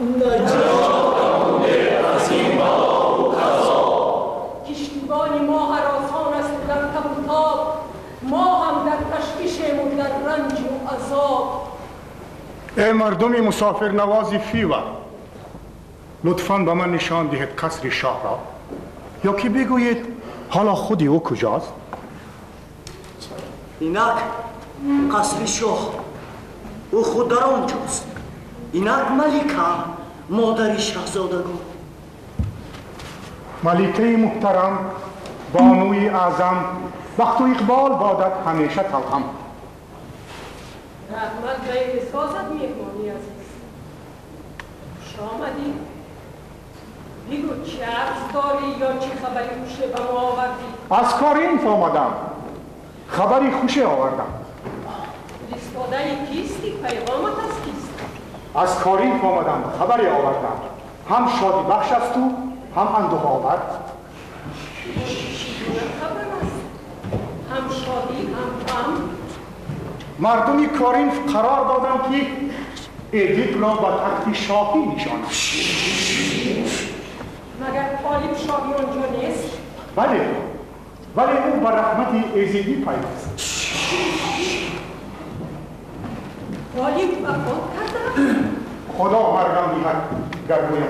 نجاتمون ده از این بلا و قضا. کشتیبان ما هراسان است و در تب و تاب، ما هم در تشویشیم و در رنج و عذاب. ای مردم مسافر نوازی فیوا، لطفاً به من نشان دهید قصر شاه را، یا که بگویید حالا خودی او کجاست؟ اینک قصر شاه، او خود در آنجاست. اینک ملکه، مادر شاهزادگان. ملکه محترم، بانوی اعظم، بخت و اقبال بادت همیشه توأم. رحمت به احساست میهمانی عزیز، خوش آمدی. بگو چه عرض داری یا چه خبری خوشه به ما آوردی؟ از کارینف آمدم، خبری خوشه آوردم. فرستاده کیستی؟ پیغامت از کیست؟ از کارینف آمدم، خبری آوردم، هم شادی بخش است و هم اندوه آور. چگونه خبر است؟ هم شادی هم غم؟ مردم کارینف قرار دادند که ادیپ را به تخت شاهی نشانند. مگر طالب شاهی آنجا نیست؟ بله، ولی او به رحمت ایزدی پیوست. طالب وفات کرده؟ خدا مرگم دهد گر گویم.